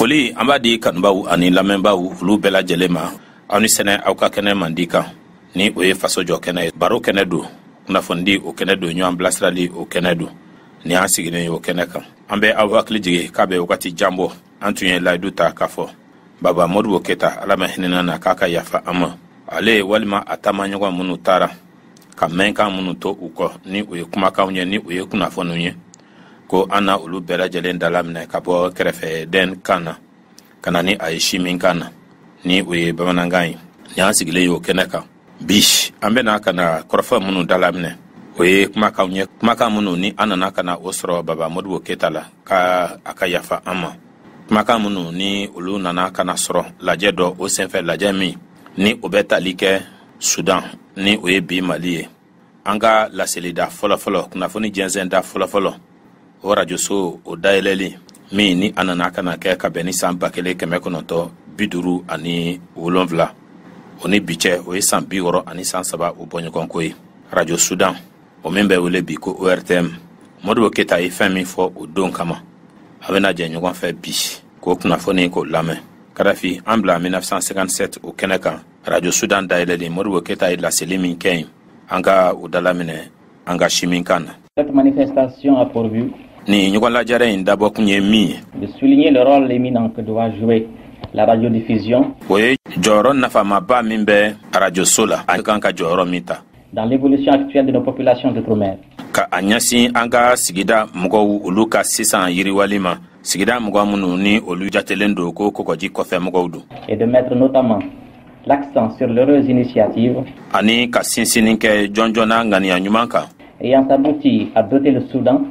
Foli an b'a di kanubaw ani lamɛnbaw olu bɛɛ lajɛlen ma. Aw ni sɛnɛ aw ka kɛnɛ mandi kan, ni o ye faso jɔ kɛnɛ ye. Baro kɛnɛ don, kunnafonidi o kɛnɛ don, ɲɔgɔn bilasirali o kɛnɛ don. Ni an sigilen ye o kɛnɛ kan, an bɛ aw hakili jigin k'a bɛ wagati jan bɔ, an tun ye layidu ta k'a fɔ Baba Modibo Keyita, Ala ma hinɛna na, k'a ka yafa an ma, ale walima a taamaɲɔgɔn minnu taara ka mɛnkan minnu to u kɔ, ni o ye kumakanw ye, ni o ye kunnafoniw ye, ko an na olu bɛɛ lajɛlen dalaminɛ ka bɔ kɛrɛfɛdɛn kan na ka na ni a ye simin kan na, ni o ye bamanankan ye. Ni an sigilen y'o kɛnɛ kan bi, an bɛna ka na kɔrɔfɔ minnu dalaminɛ, o ye kumakanw ye, kumakan minnu ni an nana ka na o sɔrɔ Baba Modibo Keyita la, ka a ka yafa an ma, kumakan minnu ni olu nana ka na sɔrɔ lajɛ dɔ o senfɛ, lajɛ min ni o bɛ tali kɛ Sudan, ni o ye bi Mali ye. An ka laselida fɔlɔfɔlɔ, kunnafoni jɛnsɛnda fɔlɔfɔlɔ, o rajoso o dayɛlɛli min ni a nana ka na kɛ ka bɛn ni san 1957, o ni bi cɛ, o ye san 63 o bɔɲɔgɔnko ye. Rajo Sudan, o min bɛ wele bi ko ORTM, Modibo Keyita ye fɛn min fɔ o don kama, a bɛna jɛ ɲɔgɔn fɛ bi k'o kunnafoni k'o lamɛn. Kadafi, an bila 1957 o kɛnɛ kan, Rajo Sudan dayɛlɛli, Modibo Keyita ye laseli min kɛ yen, an ka o dalaminɛ an ka siminkan na. Cette manifestation a pour but Nin ɲɔgɔn lajɛrɛ in dabɔkun ye min ye, de souligner le rôle éminent que doit jouer la radiodiffusion o ye jɔyɔrɔ nafamaba min bɛ arajoso la, an kan ka jɔyɔrɔ min ta dans l'évolution actuelle de nos populations d'outre-mer. Ka a ɲɛsin an ka sigida mɔgɔw olu ka sisan yiriwali ma, sigida mɔgɔ minnu ni olu jatelen don ko kɔgɔji kɔfɛ mɔgɔw don. Et de mettre notamment l'accent sur l'heureuse initiative Ani ka sinsinni kɛ jɔnjɔnna ŋaniya ɲuman kan ayant abouti à doter le Soudan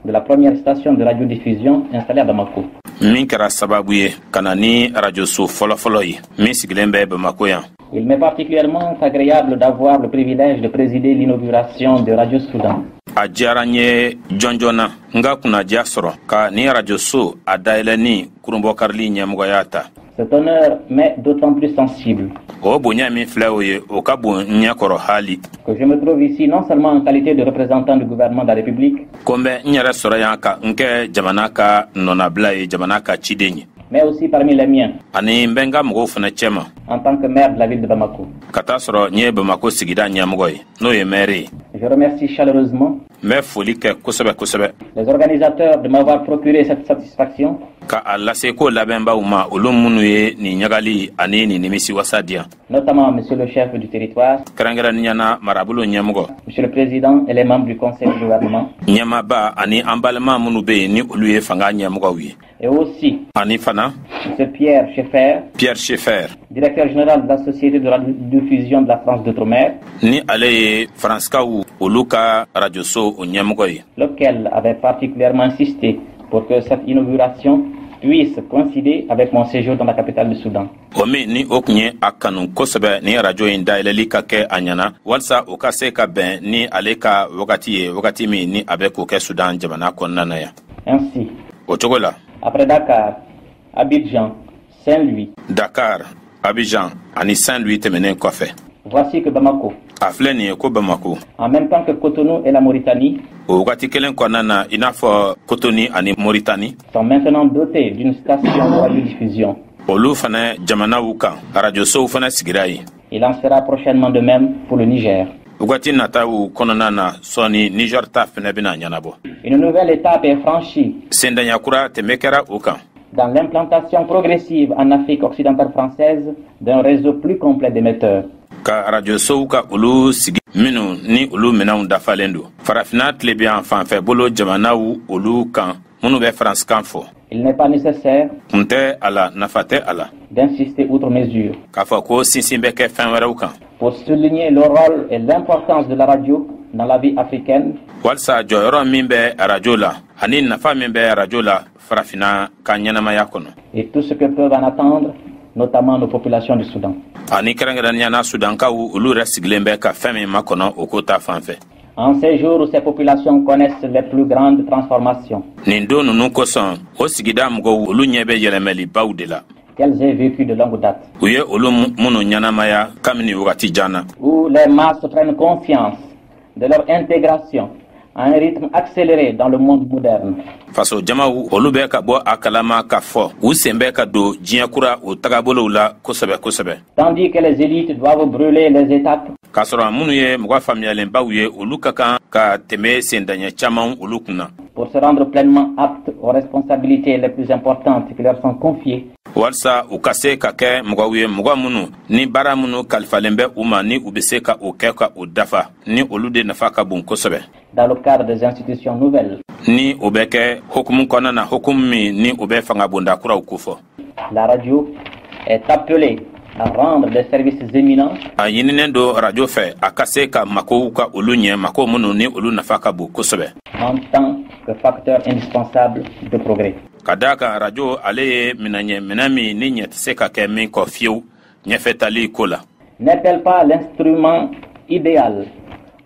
de la première station de radiodiffusion installée à Bamako. Min kɛra sababu ye ka na ni arajoso fɔlɔfɔlɔ ye min sigilen bɛ Bamako yan. Il m'est particulièrement agréable d'avoir le privilège de présider l'inauguration de Radio Soudan. A diyara n ye jɔnjɔn na n ka kunnadiya sɔrɔ ka ni arajoso a dayɛlɛni kurunbɔkarili ɲɛmɔgɔya ta. Cet honneur m'est d'autant plus sensible O bonya min filɛ, o ye, o ka bon n ɲɛkɔrɔ haali que je me trouve ici non seulement en qualité de représentant du gouvernement de la République, ko n bɛ n yɛrɛ sɔrɔ yan ka n kɛ jamana ka nɔnabila ye, jamana ka ciden ye, mais aussi parmi les miens, ani n bɛ n ka mɔgɔw fana cɛma en tant que maire de la ville de Bamako. Ka taa sɔrɔ n ye Bamako sigida ɲɛmɔgɔ ye, n'o ye maire ye. Je remercie chaleureusement N bɛ foli kɛ kosɛbɛ kosɛbɛ les organisateurs de m'avoir procuré cette satisfaction ka a lase ko labɛnbaw ma, olu minnu ye nin ɲagali ani nin nimisiwasa di yan, notamment Monsieur le chef du territoire, kɛrɛnkɛrɛnnenya na marabolo ɲɛmɔgɔ, Monsieur le Président et les membres du Conseil du gouvernement, ɲɛmaaba ani an balima minnu bɛ yen ni olu ye fanga ɲɛmɔgɔw ye, et aussi ani fana Monsieur Pierre Schaeffer, Pierre Schaeffer, directeur général de la Société de radiodiffusion de la France d'Outre-mer, ni ale ye Faransikaw olu ka arajoso o ɲɛmɔgɔ ye, lequel avait particulièrement insisté pour que cette inauguration puisse coïncider avec mon séjour dans la capitale du Soudan. O min ni o tun ye a kanu kosɛbɛ ni arajo in dayɛlɛli ka kɛ a ɲɛna, walisa o ka se ka bɛn ni ale ka wagati ye, wagati min ni a bɛ k'o kɛ Sudan jamana kɔnɔna na yan. Ainsi, O cogo la, après Dakar, Abidjan, Saint-Louis, Dakar, Abidjan ani Saint Louis tɛmɛnen kɔfɛ, voici que Bamako, a filɛ nin ye ko Bamako, en même temps que Cotonou et la Mauritanie, o wagati kelen kɔnɔna na, i n'a fɔ Kotoni ani Moritani, sont maintenant dotés d'une station de radiodiffusion. Olu fana jamanaw kan arajosow fana sigira yen. Il en sera prochainement de même pour le Niger. Wagati nataw kɔnɔna na, sɔɔni Niger ta fɛnɛ bɛna ɲɛnabɔ. Une nouvelle étape est franchie Sendanya kura tɛmɛ kɛra o kan dans l'implantation progressive en Afrique occidentale française d'un réseau plus complet d'émetteurs. Ka arajosow ka olu sigi minnu ni olu minɛnw dafalen don Farafina tilebiyan fanfɛ bolo jamanaw olu kan minnu bɛ Faransikan fɔ. Il n'est pas nécessaire Kun tɛ a la, nafa tɛ a la d'insister outre mesure k'a fɔ ko sinsin bɛ kɛ fɛn wɛrɛw kan pour souligner le rôle et l'importance de la radio dans la vie africaine walisa jɔyɔrɔ min bɛ arajo la ani nafa min bɛ arajo la Farafina ka ɲɛnamaya kɔnɔ, et tout ce que peuvent en attendre, notamment nos populations du Soudan. Ani kɛrɛnkɛrɛnnenya na Sudankaw olu yɛrɛ sigilen bɛ ka fɛn min makɔnɔ o ko ta fan fɛ. En ces jours où ces populations connaissent les plus grandes transformations Nin don ninnu kosɔn, o sigida mɔgɔw olu ɲɛ bɛ yɛlɛmɛlibaw de la qu'elles aient vécues de longue date, u ye olu minnu ɲɛnamaya kabini wagati jan na, où les masses prennent conscience de leur intégration À un rythme accéléré dans le monde moderne. Faso jamaw, olu bɛ ka bɔ a kalama k'a fɔ u sen bɛ ka don diɲɛ kura o tagabolow la kosɛbɛ kosɛbɛ. Tandis que les élites doivent brûler les étapes. K'a sɔrɔ minnu ye mɔgɔ faamuyalenbaw ye, olu ka kan ka tɛmɛ sendaɲɛ caman olu kunna. Pour se rendre pleinement aptes aux responsabilités les plus importantes qui leur sont confiées. Walisa u ka se ka kɛ mɔgɔw ye, mɔgɔ minnu ni baara minnu kalifalen bɛ u ma, ni u bɛ se ka o kɛ ka o dafa, ni olu de nafa ka bon kosɛbɛ. Dans le cadre des institutions nouvelles. Ni o bɛ kɛ hokumu kɔnɔna na, hokumu min ni o bɛ fangabonda kuraw kofɔ. La radio est appelée à rendre des services éminents. A ɲininen don radio fɛ a ka se ka makow ka olu ɲɛ, mako minnu ni olu nafa ka bon kosɛbɛ. En tant que facteur indispensable de progrès. Ka d'a kan, radio ale ye minɛn ye, minɛn min ni ɲɛ tɛ se ka kɛ min kɔ fiyewu ɲɛfɛtali ko la. N'est-elle pas l'instrument idéal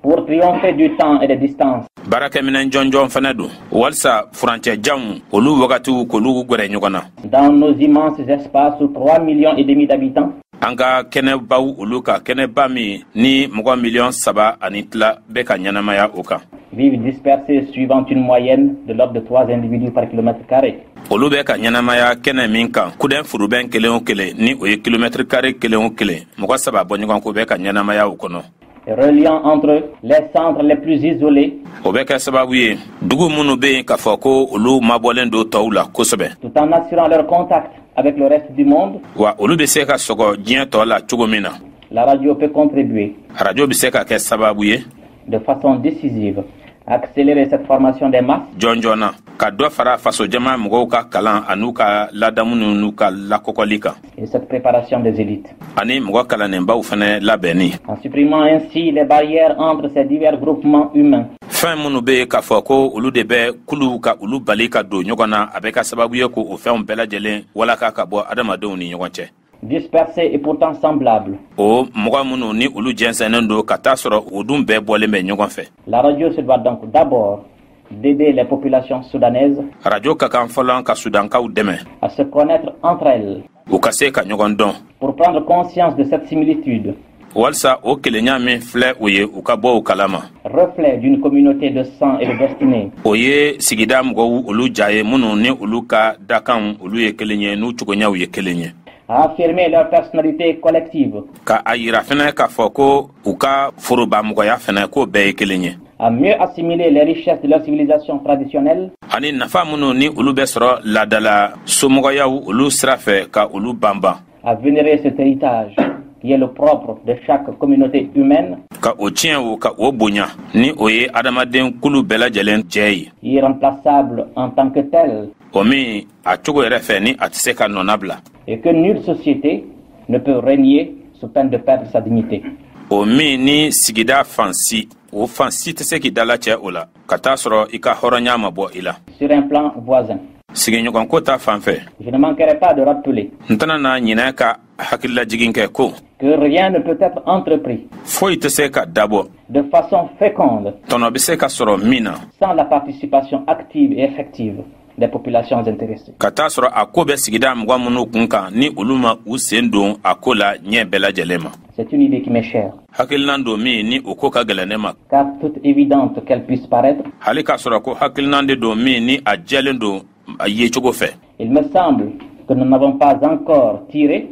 pour triompher du temps et des distances? Baarakɛminɛn jɔnjɔn fana don walisa furancɛ janw olu wagatiw k'olu gwɛrɛ ɲɔgɔn na. Dans nos immenses espaces, 3 millions et demi d'habitants. An ka kɛnɛbaw olu ka kɛnɛba min ni mɔgɔ miliyɔn 3.5 bɛ ka ɲɛnamaya o kan. Vivent dispersés suivant une moyenne de l'ordre de 3 individus par kilomètre carré. Olu bɛ ka ɲɛnamaya kɛnɛ min kan, kudɛn furubɛn kelen o kelen, ni o ye kilomɛtiri kare kelen o kelen, mɔgɔ saba bɔ ɲɔgɔn ko bɛ ka ɲɛnamaya o kɔnɔ. Reliant entre eux les centres les plus isolés. O bɛ kɛ sababu ye, dugu minnu bɛ yen k'a fɔ ko olu mabɔlen don tɔw la kosɛbɛ. Tout en assurant leur contact avec le reste du monde. Wa olu bɛ se ka sɔgɔ diɲɛ tɔ la cogo min na. La radio peut contribuer. Radio bɛ se ka kɛ sababu ye. De façon décisive, accélérer cette formation des masses. Jɔn jɔnna ka dɔ fara fasojama mɔgɔw ka kalan an'u ka ladamu n'u ka lakɔkɔli kan. Et cette préparation des élites. Ani mɔgɔ kalannenbaw fɛnɛ labɛnni. En supprimant ainsi les barrières entre ces divers groupements humains. Fɛn minnu bɛ yen k'a fɔ ko olu de bɛ kuluw ka olu bali ka don ɲɔgɔn na, a bɛ ka sababu ye k'o fɛnw bɛɛ lajɛlen walaka ka bɔ adamadenw ni ɲɔgɔn cɛ. Dispersés et pourtant semblables. O mɔgɔ minnu ni olu jɛnsɛnnen don, ka taa sɔrɔ o dun bɛɛ bɔlen bɛ ɲɔgɔn fɛ. La radio se doit donc d'abord d'aider les populations soudanaises Radio ka kan fɔlɔ ka Sudankaw dɛmɛ à se connaître entre elles. U ka se ka ɲɔgɔn dɔn. Pour prendre conscience de cette similitude. Walisa o kelenya min filɛ o ye, u ka bɔ o kalama. Reflet d'une communauté de sang et de destinée. O ye sigida mɔgɔw olu ja ye, minnu ni olu ka dakanw olu ye kelen ye, n'u cogoɲaw ye kelen ye. À affirmer leur personnalité collective. Ka a yira fɛnɛ k'a fɔ ko u ka forobamɔgɔya fɛnɛ k'o bɛɛ ye kelen ye. À mieux assimiler les richesses de leur civilisation traditionnelle. Ani nafa minnu ni olu bɛ sɔrɔ laadala somɔgɔyaw olu sira fɛ, ka olu banban. À vénérer cet héritage qui est le propre de chaque communauté humaine. Ka o tiɲɛ o ka o bonya, ni o ye adamaden kulu bɛɛ lajɛlen jɛ ye. Irremplaçable en tant que tel. O min a cogo yɛrɛ fɛ ni a tɛ se ka nɔna bila. Et que nulle société ne peut renier sous peine de perdre sa dignité. O min ni sigida fansi o fansi tɛ se k'i dala cɛ o la, ka taa sɔrɔ i ka hɔrɔnya ma bɔ i la. Sur un plan voisin. Sigiɲɔgɔnko ta fan fɛ. Je ne manquerai pas de rappeler N tɛna na ɲinɛ ka hakililajigin kɛ ko que rien ne peut être entrepris foyi tɛ se ka dabɔ de façon féconde tɔnɔ bɛ se ka sɔrɔ min na sans la participation active et effective des populations intéressées. Ka taa sɔrɔ a ko bɛ sigida mɔgɔ minnu kun kan, ni olu ma u sen don a ko la ɲɛ bɛɛ lajɛlen ma. C'est une idée qui m'est chère. Hakilinan don min ni o ko ka gɛlɛn ne ma. Car toute évidente qu'elle puisse paraître, Hali k'a sɔrɔ ko hakilinan de don min ni a jɛlen don a yecogo fɛ, il me semble que nous n'avons pas encore tiré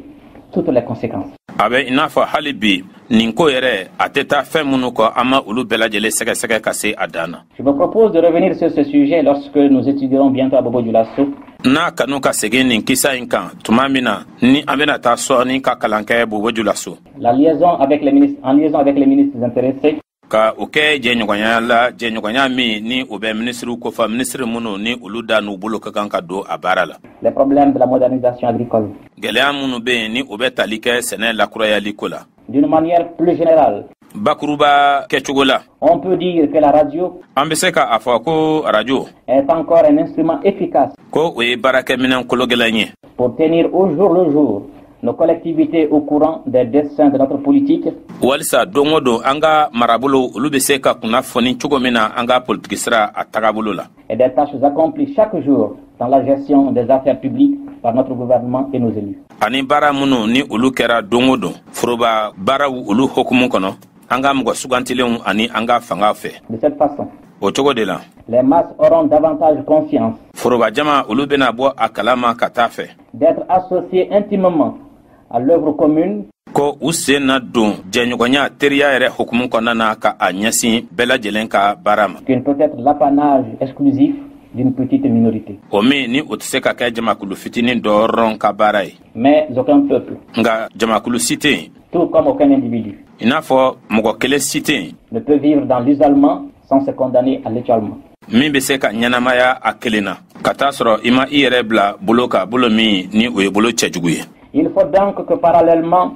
toutes les conséquences. A bɛ i n'a fɔ hali bi nin ko yɛrɛ a tɛ taa fɛn minnu kɔ, an ma olu bɛɛ lajɛlen sɛgɛsɛgɛ ka se a dan na. Je me propose de revenir sur ce sujet lorsque nous étudierons bientôt à Bobo Dioulasso N'a kanu ka segin nin kisa in kan tuma min na ni an bɛna taa sɔɔni ka kalan kɛ Bobo Julaso, la liaison avec les ministres, en liaison avec les ministres intéressés, ka o kɛ jɛɲɔgɔnya la, jɛɲɔgɔnya min ni o bɛ minisiriw kofɔ, minisiri minnu ni olu da n'u bolo ka kan ka don a baara la. les problèmes de la modernisation agricole. Gɛlɛya minnu bɛ yen ni o bɛ tali kɛ sɛnɛ lakurayali ko la. D'une manière plus générale, Bakuruba kɛcogo la, on peut dire que la radio an bɛ se ka a fɔ ko arajo est encore un instrument efficace ko o ye baarakɛminɛn kologɛlɛn ye pour tenir au jour le jour nos collectivités au courant des desseins de notre politique walisa don o don an ka marabolo olu bɛ se ka kunnafoni cogo min na an ka politiki sira a tagabolo la et des tâches accomplies chaque jour dans la gestion des affaires publiques par notre gouvernement et nos élus. Ani baara minnu ni olu kɛra don o don foroba baaraw olu hokumu kɔnɔ, an ka mɔgɔ sugantilenw ani an ka fanga fɛ. De cette façon, O cogo de la, les masses auront davantage conscience foroba jama olu bɛna bɔ a kalama ka taa fɛ d'être associés intimement à l'œuvre commune ko u sen na don jɛɲɔgɔnya, teriya yɛrɛ hukumu kɔnɔna na, ka a ɲɛsin bɛɛ lajɛlen ka baara ma, qui ne peut être l'apanage exclusif d'une petite minorité. o min ni o tɛ se ka kɛ jamakulu fitinin dɔrɔn ka baara ye. Mais aucun peuple, Nka jamakulu si tɛ yen, tout comme aucun individu, i n'a fɔ mɔgɔ kelen si tɛ yen, ne peut vivre dans l'isolement sans se condamner à l'étiolement. min bɛ se ka ɲɛnamaya a kelen na ka taa sɔrɔ i ma i yɛrɛ bila bolo ka bolo min ni o ye bolo cɛjugu ye. Il faut donc que parallèlement,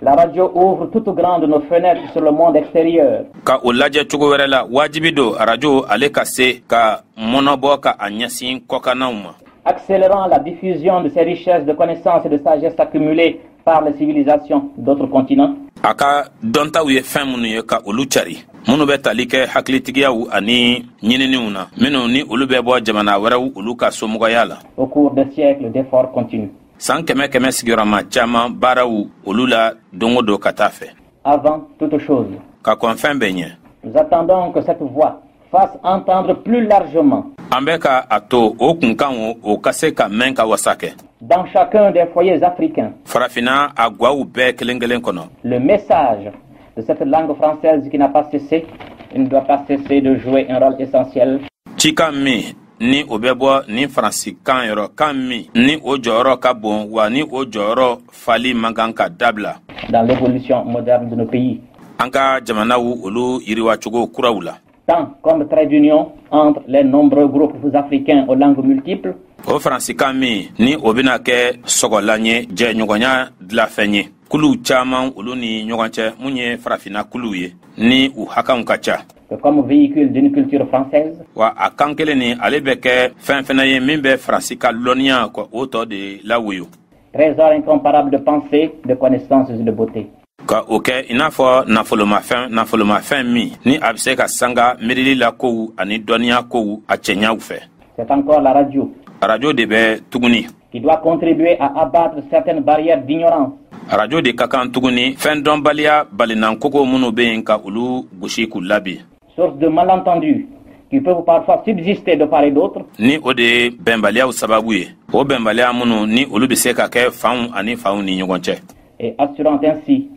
la radio ouvre toutes grandes nos fenêtres sur le monde extérieur, Ka o lajɛ cogo wɛrɛ la, wajibi don arajo ale ka se ka mɔnɔbɔ ka a ɲɛsin kɔkannaw ma, accélérant la diffusion de ces richesses de connaissances et de sagesse accumulées par les civilisations d'autres continents, a ka dɔntaw ye fɛn minnu ye, ka olu cari, minnu bɛ tali kɛ hakilitigiyaw ani ɲininiw na, minnu ni olu bɛ bɔ jamana wɛrɛw olu ka somɔgɔya la, au cours des siècles d'efforts continus. san kɛmɛ kɛmɛ sigiyɔrɔma caman baaraw olu la don o don ka taa fɛ. Avant toute chose, Ka kɔn fɛn bɛɛ ɲɛ, nous attendons que cette voix fasse entendre plus largement an bɛ ka a to o kunkan o ka se ka mɛn ka wasa kɛ dans chacun des foyers africains Farafinna a gwaw bɛɛ kelen kelen kɔnɔ le message de cette langue française qui n'a pas cessé et ne doit pas cesser de jouer un rôle essentiel cikan min ni o bɛ bɔ ni Faransikan yɔrɔ, kan min ni o jɔyɔrɔ ka bon, wa ni o jɔyɔrɔ fali man kan ka dabila dans l'évolution moderne de nos pays, an ka jamanaw olu yiriwacogo kuraw la, tant comme trait d'union entre les nombreux groupes africains aux langues multiples o Faransikan min ni o bɛna kɛ sɔgɔlan ye, jɛɲɔgɔnya dilafɛn ye kuluw caman olu ni ɲɔgɔn cɛ, mun ye Farafinna kuluw ye ni u hakanw ka ca, que comme véhicule d'une culture française wa a kan kelen ni ale bɛ kɛ fɛn fɛnɛ ye min bɛ Faransi ka lɔnniya ka o tɔ de lawoyo, trésor incomparable de pensée, de connaissances et de beauté. ka o kɛ i n'a fɔ nafolomafɛn, nafolomafɛn min ni a bɛ se ka sanga miirili la kow ani dɔnniya kow a cɛɲaw fɛ. C'est encore la radio Arajo de bɛ tuguni qui doit contribuer à abattre certaines barrières d'ignorance Arajo de ka kan tuguni fɛn dɔnbaliya balinankogo minnu bɛ yen, ka olu gosi k'u labi, source de malentendus qui peuvent parfois subsister de part et d'autre, ni o de ye bɛnbaliyaw sababu ye, o bɛnbaliya minnu ni olu bɛ se ka kɛ fanw ani fanw ni ɲɔgɔn cɛ, et assurant ainsi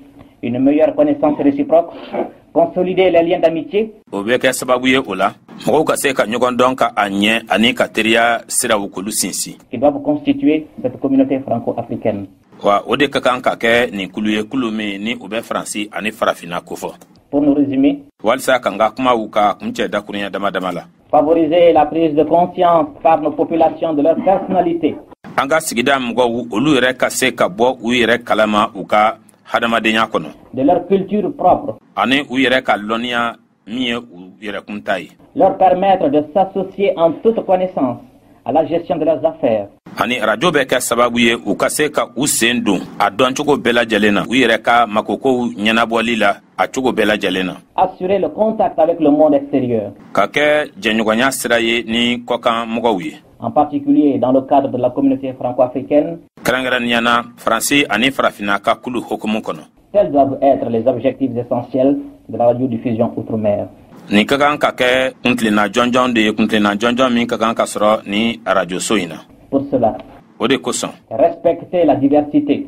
une meilleure connaissance réciproque, consolider les liens d'amitié O bɛ kɛ sababu ye o la mɔgɔw ka se ka ɲɔgɔn dɔn ka a ɲɛ ani ka teriya siraw k'olu sinsin qui doivent constituer cette communauté franco-africaine. Wa o de ka kan ka kɛ nin kulu ye, kulu min ni o bɛ Faransi ani Farafinna kofɔ. Pour nous résumer, Walisa ka n ka kumaw ka kuncɛ dakurunya dama dama la, favoriser la prise de conscience par nos populations de leur personnalité, an ka sigida mɔgɔw olu yɛrɛ ka se ka bɔ u yɛrɛ kalama u ka hadamadenya kɔnɔ, de leur culture propre, ani u yɛrɛ ka lɔnniya min ye u yɛrɛkun ta ye, leur permettre de s'associer en toute connaissance à la gestion de leurs affaires, ani arajo bɛ kɛ sababu ye u ka se ka u sen don a dɔncogo bɛɛ lajɛlen na u yɛrɛ ka makokow ɲɛnabɔli la a cogo bɛɛ lajɛlen na, assurer le contact avec le monde extérieur, ka kɛ jɛɲɔgɔnya sira ye ni kɔkan mɔgɔw ye, en particulier dans le cadre de la communauté franco-africaine, kɛrɛnkɛrɛnnenya na Faransi ani Farafinna ka kulu hukumu kɔnɔ. Tels doivent être les objectifs essentiels de la radiodiffusion outre-mer. Nin ka kan ka kɛ kuntilenna jɔnjɔn de ye, kuntilenna jɔnjɔn min ka kan ka sɔrɔ ni arajoso in na. Pour cela, O de kosɔn, respecter la diversité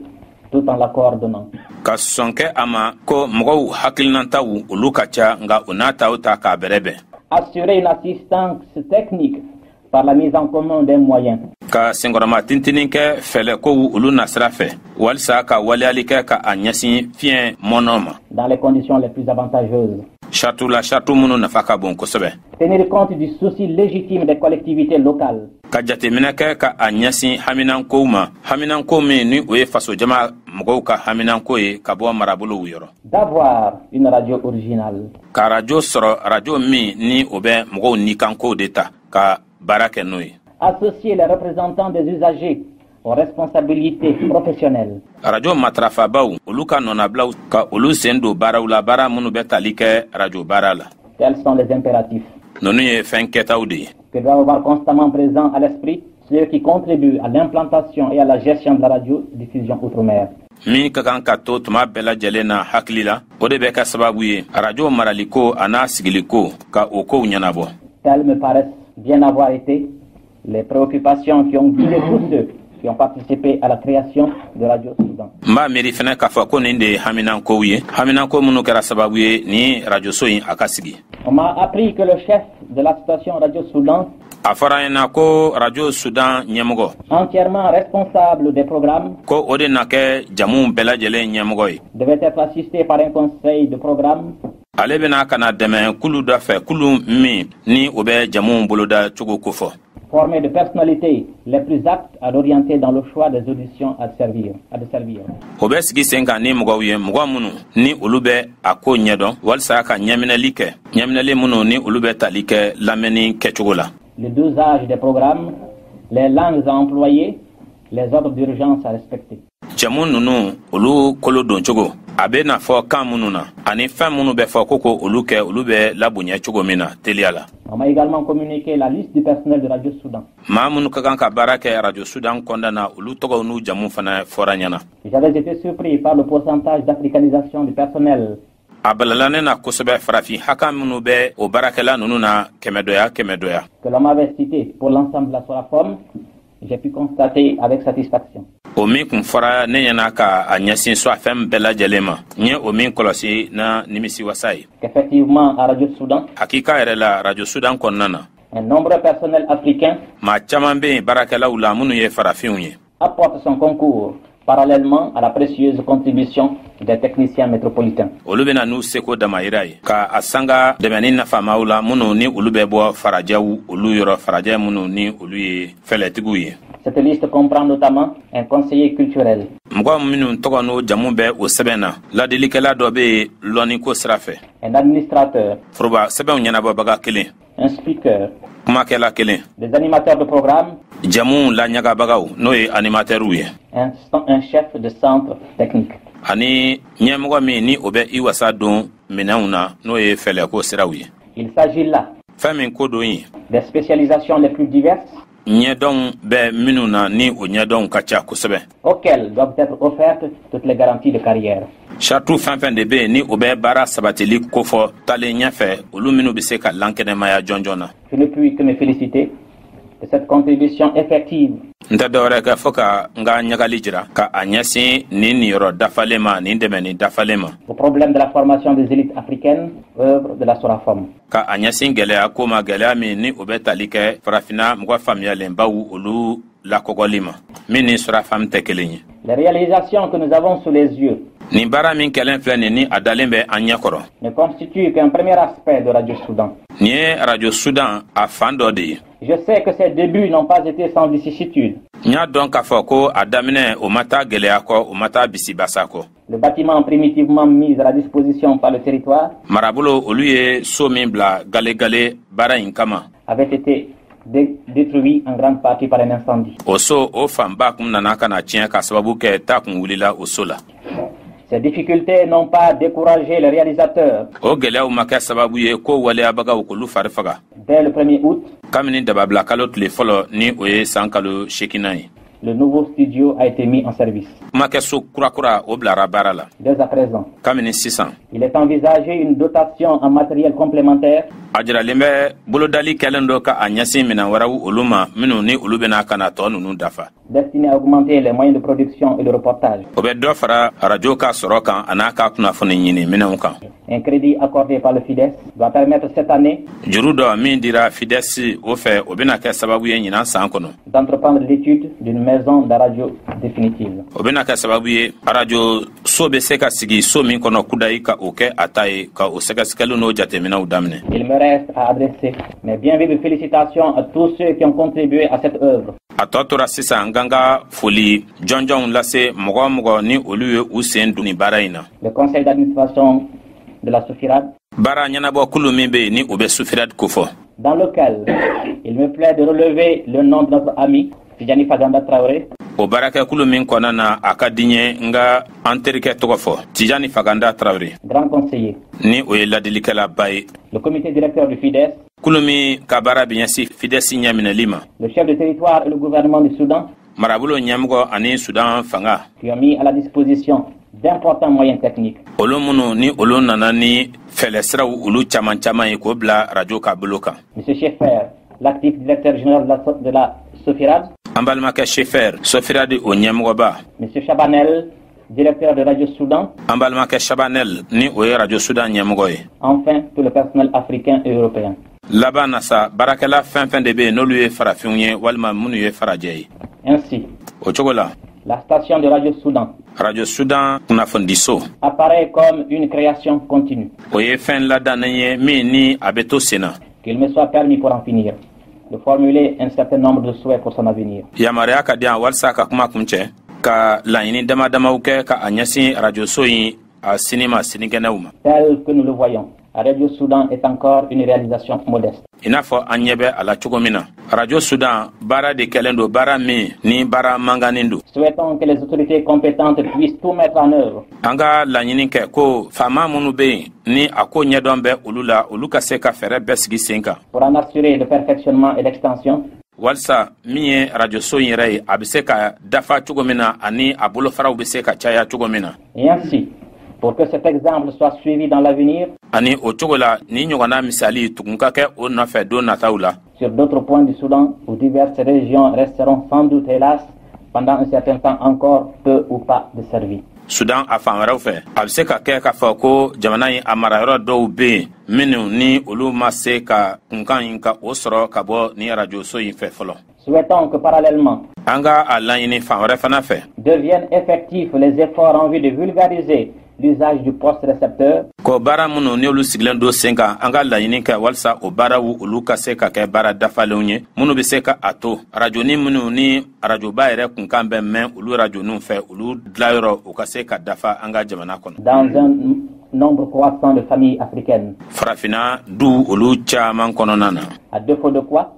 tout en la coordonnant. ka sɔn kɛ a ma ko mɔgɔw hakilinataw olu ka ca, nka o n'a taw ta k'a bɛrɛbɛn, Assurer une assistance technique par la mise en commun des moyens. ka senkɔrɔma tintinin kɛ fɛlɛkow olu nasira fɛ, walisa ka waleyali kɛ ka a ɲɛsin fiɲɛ mɔnɔ ma dans les conditions les plus avantageuses. Saratu la, saratu minnu nafa ka bon kosɛbɛ. Tenir compte du souci légitime des collectivités locales Ka jateminɛ kɛ ka a ɲɛsin haminankow ma, haminanko min ni o ye fasojama mɔgɔw ka haminanko ye ka bɔ marabolow yɔrɔ, d'avoir une radio originale. Ka arajo sɔrɔ, arajo min ni o bɛ mɔgɔw nikankow de ta ka baara kɛ n'o ye. Associer les représentants des usagers aux responsabilités professionnelles. Arajo matarafabaw olu ka nɔnabilaw, ka olu sen don baaraw la, baara minnu bɛ tali kɛ arajo baara la. Tels sont les impératifs Ninnu ye fɛn kɛtaw de ye que doivent avoir constamment présent à l'esprit ceux qui contribuent à l'implantation et à la gestion de la radiodiffusion outre-mer. Min ka kan ka to tuma bɛɛ lajɛlen na hakili la, o de bɛ kɛ sababu ye arajo maraliko a n'a sigiliko ka o kow ɲɛnabɔ. Telles me paraissent bien avoir été les préoccupations qui ont guidé tous ceux qui ont participé à la création de Radio Soudan. N b'a miiri fɛnɛ k'a fɔ ko nin de ye haminankow ye, haminanko minnu kɛra sababu ye ni rajoso in a ka sigi. On m'a appris que le chef de la station Radio Soudan, A fɔra an ɲɛna ko Radio Sudan ɲɛmɔgɔ, entièrement responsable des programmes, ko o de na kɛ jamuw bɛɛ lajɛlen ɲɛmɔgɔ ye, devait être assisté par un conseil de programme ale bɛna ka na dɛmɛ kulu dɔ fɛ, kulu min ni o bɛ jamuw boloda cogo kofɔ, formé de personnalités les plus aptes à l'orienter dans le choix des auditions à desservir. O bɛ sigi sen kan ni mɔgɔw ye, mɔgɔ minnu ni olu bɛ a ko ɲɛdɔn walisa ka ɲɛminɛli kɛ, ɲɛminɛli minnu ni olu bɛ tali kɛ lamɛnni kɛcogo la, Le dosage des programmes, les langues à employer, les ordres d'urgence à respecter. Jamu ninnu olu kolo don cogo, a bɛ na fɔ kan minnu na ani fɛn minnu bɛ fɔ ko olu kɛ, olu bɛ labonya cogo min na teliya la. On m'a également communiqué la liste du personnel de Radio Soudan. Maa minnu ka kan ka baara kɛ Radio Sudan kɔnɔna na, olu tɔgɔw n'u jamu fana fɔra ɲɛna. J'avais été surpris par le pourcentage d'africanisation du personnel A balala ne na kosɛbɛ farafin haka minnu bɛ o baarakɛla ninnu na, kɛmɛdɔya kɛmɛdɔya, que l'on m'avait cité pour l'ensemble de la Sorafom. J'ai pu constater avec satisfaction o min kun fɔra ne ɲɛna ka a ɲɛsin Sorafɛn bɛɛ lajɛlen ma, n ye o min kɔlɔsi na nimisi wasa ye, qu'effectivement, à Radio Soudan, hakika yɛrɛ la, Radio Sudan kɔnɔna na, un nombreux personnel africain maa caman bɛ yen baarakɛlaw la minnu ye farafinw ye, apporte son concours parallèlement à la précieuse contribution des techniciens métropolitains. Olu bɛna n'u seko damayira ye ka a sanga dɛmɛni nafamaw la minnu ni olu bɛ bɔ farajɛw olu yɔrɔ, farajɛ minnu ni olu ye fɛlɛtigiw ye. Cette liste comprend notamment un conseiller culturel, Mɔgɔ minnu tɔgɔ n'o jamu bɛ o sɛbɛn na, ladilikɛla dɔ bɛ yen lɔnniko sira fɛ, un administrateur, foroba sɛbɛnw ɲɛnabɔbaga kelen, un speaker, kumakɛla kelen, des animateurs de programme, jamuw laɲagabagaw, n'o ye animatɛriw ye, un chef de centre technique. ani ɲɛmɔgɔ min ni o bɛ i wasa don minɛnw na, n'o ye fɛlɛko siraw ye. Il s'agit là Fɛn min ko don ye, des spécialisations les plus diverses ɲɛdɔnw bɛ minnu na ni o ɲɛdɔnw ka ca kosɛbɛ, auxquelles doivent être offertes toutes les garanties de carrière. Saratu fɛn fɛn de bɛ yen ni o bɛ baara sabatili kofɔ talen ɲɛfɛ, olu minnu bɛ se ka lankɛnɛmaya jɔnjɔn na. Je ne puis que me féliciter de cette contribution effective N tɛ dɔwɛrɛ kɛ fɔ ka n ka ɲagali jira ka a ɲɛsin nin niyɔrɔ dafalen ma, nin dɛmɛni dafalen ma, au problème de la formation des élites africaines, œuvre de la Sorafom. ka a ɲɛsin gwɛlɛya ko ma, gwɛlɛya min ni o bɛ tali kɛ farafinna mɔgɔ faamuyalenbaw olu lakɔgɔli ma, min ni Sorafam tɛ kelen ye. Les réalisations que nous avons sous les yeux Nin baara min kɛlen filɛ nin ni a dalen bɛ an ɲɛ kɔrɔ, ne constituent qu'un premier aspect de Radio Soudan. nin ye Radio Sudan a fan dɔ de ye. Je sais que ces débuts n'ont pas été sans vicissitudes. N y'a dɔn k'a fɔ ko a daminɛ o ma taa gwɛlɛya kɔ, o ma taa bisibasa kɔ. Le bâtiment primitivement mis à la disposition par le territoire Marabolo olu ye so min bila galegale baara in kama, avait été détruit en grande partie par un incendie. o so o fanba kun nana ka na tiɲɛ ka sababu kɛ ta kun wulila o so la. Ces difficultés n'ont pas découragé les réalisateurs. O gwɛlɛyaw ma kɛ sababu ye ko waleyabagaw k'olu fari faga. Dès le 1er août, Kabini dababila kalo tile fɔlɔ, ni o ye san kalo seeginnan ye, le nouveau studio a été mis en service. kumakɛso kurakura o bilara baara la. Dès à présent, Kabini sisan, il est envisagé une dotation en matériel complémentaire a jiralen bɛ bolodali kɛlen dɔ ka a ɲɛsin minɛn wɛrɛw olu ma, minnu ni olu bɛna ka na tɔɔ ninnu dafa, destiné à augmenter les moyens de production et de reportage. O bɛ dɔ fara arajo ka sɔrɔ kan a n'a ka kunnafoni ɲini minɛnw kan. Un crédit accordé par le FIDES doit permettre cette année Juru dɔ min dira Fidɛsi o fɛ, o bɛna kɛ sababu ye ɲinan san kɔnɔ, d'entreprendre l'étude d'une maison de radio définitive. o bɛna kɛ sababu ye arajo so bɛ se ka sigi so min kɔnɔ kudayi, ka o kɛ a ta ye, ka o sɛgɛsɛgɛliw n'o jateminɛw daminɛ. Il me reste à adresser mes bien vives félicitations à tous ceux qui ont contribué à cette œuvre. A tɔ tora sisan n kan ka foli jɔnjɔnw lase mɔgɔ o mɔgɔ ni olu ye u sen don nin baara in na. Le conseil d'administration de la Sofirad, Baara ɲɛnabɔ kulu min bɛ yen ni o bɛ Sufirad kofɔ, dans lequel il me plaît de relever le nom de notre ami Tidjani Faganda Traoré, O baarakɛkulu min kɔnɔna na, a ka di n ye n ka an terikɛ tɔgɔ fɔ, Tijani Faganda Tarawele, grand conseiller, ni o ye ladilikɛlaba ye, le comité directeur du FIDES, kulu min ka baara bɛ ɲɛsin Fidɛsi ɲɛminɛli ma, le chef de territoire et le gouvernement du Soudan, Marabolo ɲɛmɔgɔ ani Sudan fanga, qui ont mis à la disposition d'importants moyens techniques. Olu minnu ni olu nana ni fɛlɛ siraw olu caman caman ye k'o bila radio ka bolo kan. Monsieur Schaeffer, l'actif directeur général de la Sofirad. An balimakɛ Schaeffer, Sofirad o ɲɛmɔgɔba. Monsieur Chabanel, directeur de Radio Soudan. An balimakɛ Chabanel, ni o ye Radio Soudan ɲɛmɔgɔ ye. Enfin, tout le personnel africain et européen. Laban na sa, baarakɛla fɛn fɛn de bɛ yen, n'olu ye farafinw ye walima minnu ye farajɛ ye. Ainsi, o cogo la, la station de Radio Soudan Radio Soudan kunnafonidiso apparaît comme une création continue. o ye fɛn ladannen ye min ni a bɛ to sen na. Qu'il me soit permis, pour en finir, de formuler un certain nombre de souhaits pour son avenir. Yamaruya ka di yan walisa ka kuma kun cɛ, ka laɲini dama damaw kɛ ka a ɲɛsin arajoso in a sini ma sinikɛnɛw ma. Tel que nous le voyons, Radio Soudan est encore une réalisation modeste. I n'a fɔ an ɲɛ bɛ a la cogo min na, Radio Sudan baara de kɛlen don, baara min ni baara mankannin don. Souhaitons que les autorités compétentes puissent tout mettre en œuvre An ka laɲini kɛ ko faama minnu bɛ yen ni a ko ɲɛdɔn bɛ olu la, olu ka se ka fɛɛrɛ bɛɛ sigi sen kan pour en assurer le perfectionnement et l'extension, walisa min ye arajoso in yɛrɛ ye, a bɛ se ka dafa cogo min na ani a bolofaraw bɛ se ka caya cogo min na. Et ainsi, pour que cet exemple soit suivi dans l'avenir Ani o cogo la, ni ɲɔgɔnna misali tugun ka kɛ o nɔfɛ don nataw la sur d'autres points du Soudan où diverses régions resteront sans doute, hélas, pendant un certain temps encore peu ou pas desservies. Sudan a fan wɛrɛw fɛ, a bɛ se ka kɛ k'a fɔ ko jamana in a marayɔrɔ dɔw bɛ yen minnu ni olu ma se ka kunkan in ka o sɔrɔ ka bɔ ni arajoso in fɛ fɔlɔ. Souhaitons que parallèlement An ka a laɲini fan wɛrɛ fana fɛ deviennent effectifs les efforts en vue de vulgariser l'usage du poste récepteur ko baara minnu n'olu sigilen don sen kan, an ka laɲini kɛ walisa o baaraw olu ka se ka kɛ baara dafalenw ye minnu bɛ se ka a to arajoni minnu ni arajoba yɛrɛ kunkan bɛ mɛn olu arajoniw fɛ, olu dilayɔrɔ u ka se ka dafa an ka jamana kɔnɔ dans un nombre croissant de familles africaines. Farafinna du olu caman kɔnɔna na. À défaut de quoi,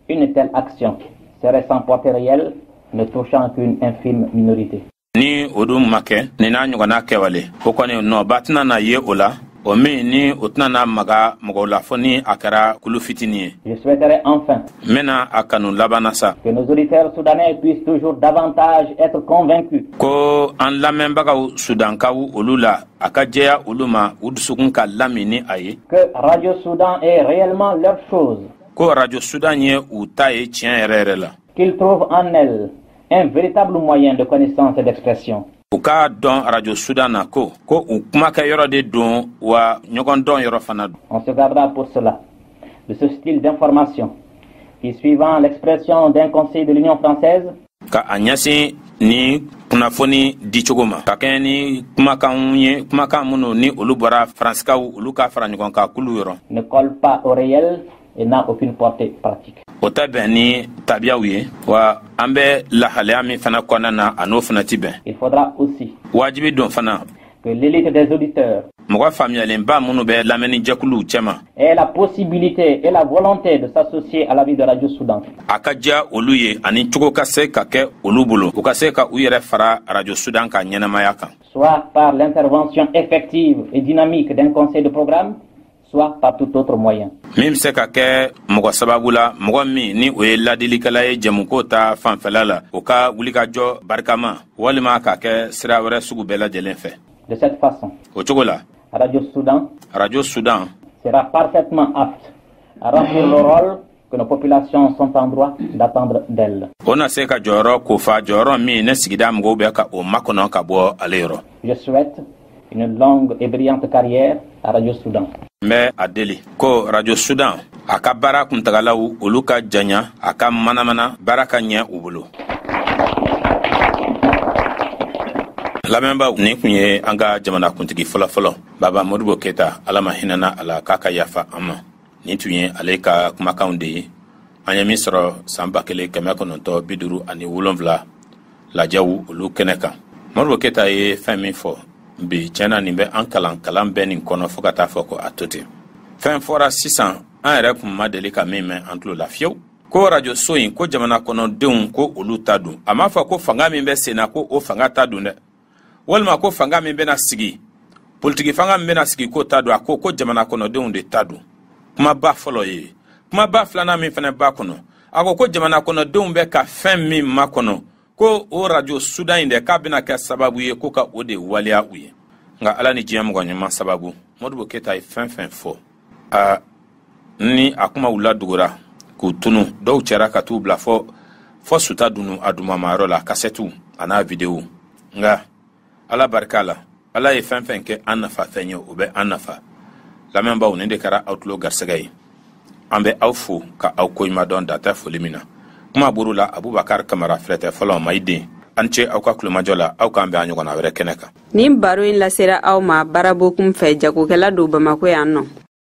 une telle action serait sans portée réelle, ne touchant qu'une infime minorité. Ni o dun ma kɛ, nin n'a ɲɔgɔnna kɛwale o kɔni nɔba tɛna na ye o la, o min ni o tɛna na maga mɔgɔw la fɔ ni a kɛra kulu fitinin ye. Je souhaiterais enfin N bɛna a kanu laban na sa que nos auditeurs soudanais puissent toujours davantage être convaincus ko an lamɛnbagaw Sudankaw olu la, a ka jɛya olu ma, u dusukun ka lami ni a ye que Radio Soudan est réellement leur chose, ko Radio Sudan ye u ta ye tiɲɛ yɛrɛ yɛrɛ la, qu'ils trouvent en elle un véritable moyen de connaissance et d'expression, U k'a dɔn Radio Sudan na ko u kumakɛ yɔrɔ de don, wa ɲɔgɔn dɔn yɔrɔ fana don. On se gardera pour cela de ce style d'information qui, suivant l'expression d'un conseil de l'Union française, Ka a ɲɛsin ni kunnafoni dicogo ma ka kɛɲɛ ni kumakanw ye, kumakan minnu ni olu bɔra Faransikaw olu ka fara ɲɔgɔn kan kulu yɔrɔ, ne colle pas au réel et n'a aucune portée pratique. o tɛ bɛn ni tabiyaw ye, wa an bɛ lahalaya min fana kɔnɔna na, a n'o fana ti bɛn. Il faudra aussi Wajibi don fana que l'élite des auditeurs mɔgɔ faamuyalenba minnu bɛ lamɛnnijɛkuluw cɛma ait la possibilité et la volonté de s'associer à la vie de Radio Soudan. a ka diya olu ye ani cogo ka se ka kɛ olu bolo, u ka se ka u yɛrɛ fara Radio Sudan ka ɲɛnamaya kan, soit par l'intervention effective et dynamique d'un conseil de programme, soit par tout autre moyen. Min bɛ se ka kɛ mɔgɔ sababu la, mɔgɔ min ni o ye ladilikɛla ye jɛmuko ta fanfɛla la, o ka wulikajɔ barikama, walima ka kɛ sira wɛrɛ sugu bɛɛ lajɛlen fɛ. De cette façon, O cogo la, Radio Soudan Radio Sudan sera parfaitement apte à remplir le rôle que nos populations sont en droit d'attendre d'elle. o na se ka jɔyɔrɔ kofa, jɔyɔrɔ min ne sigida mɔgɔw bɛ ka o makɔnɔ ka bɔ ale yɔrɔ. Je souhaite une longue et brillante carrière à Radio Soudan. N bɛ a deli ko Radio Sudan a ka baara kuntagalaw olu ka janya, a ka manamana baara ka ɲɛ u bolo. Lamɛnbaaw, nin kun ye an ka jamanakuntigi fɔlɔfɔlɔ Baba Modibo Keyita, Ala ma hinɛna a la k'a ka yafa an ma, nin tun ye ale ka kumakanw de ye an ye min sɔrɔ san 1957 lajɛw olu kɛnɛ kan. Modibo Keyita ye fɛn min fɔ bi, tiɲɛna, nin bɛ an kalan kalan bɛɛ nin kɔnɔ fɔɔ ka taa fɔ ko a to ten. Fɛn fɔra sisan, an yɛrɛ kun ma deli ka min mɛn an tulo la fiyewu, ko radio so in ko jamana kɔnɔdenw ko olu ta don. A m'a fɔ ko fanga min bɛ sen na ko o fanga ta don dɛ, walima ko fanga min bɛna sigi, politiki fanga min bɛna sigi, k'o ta don. A ko ko jamana kɔnɔdenw de ta don. Kumaba fɔlɔ ye. Kumaba filanan min fana b'a kɔnɔ, a ko ko jamana kɔnɔdenw bɛ ka fɛn min makɔnɔ. Ko o radio Sudan in dɛ, k'a bɛna kɛ sababu ye ko ka o de waleya u ye. Nka Ala ni diɲɛ mɔgɔ ɲuman sababu, Modibo Keyita ye fɛn fɛn fɔ, a ni a kumaw ladugura k'u tunu, dɔw cɛra ka t'u bila fɔ fɔ suta dunu a dumamayɔrɔ la, kasɛtiw a n'a videow. Nka Ala barika la, Ala ye fɛn fɛn kɛ an nafa fɛn ye, o bɛ an nafa. Lamɛnbaw, nin de kɛra aw tulo garisɛgɛ ye. An bɛ aw fo ka aw koɲuman dɔn datɛ foli min na. Kuma buru la, Abubakar Kamara, filɛtɛ fɔlɔ mayi den. An ce aw ka kulomajɔ la, aw k'an bɛn a ɲɔgɔnna wɛrɛ kɛnɛ kan. Nin baro in lasera aw ma Barabokum fɛ, jagokɛla don Bamako yan nɔ.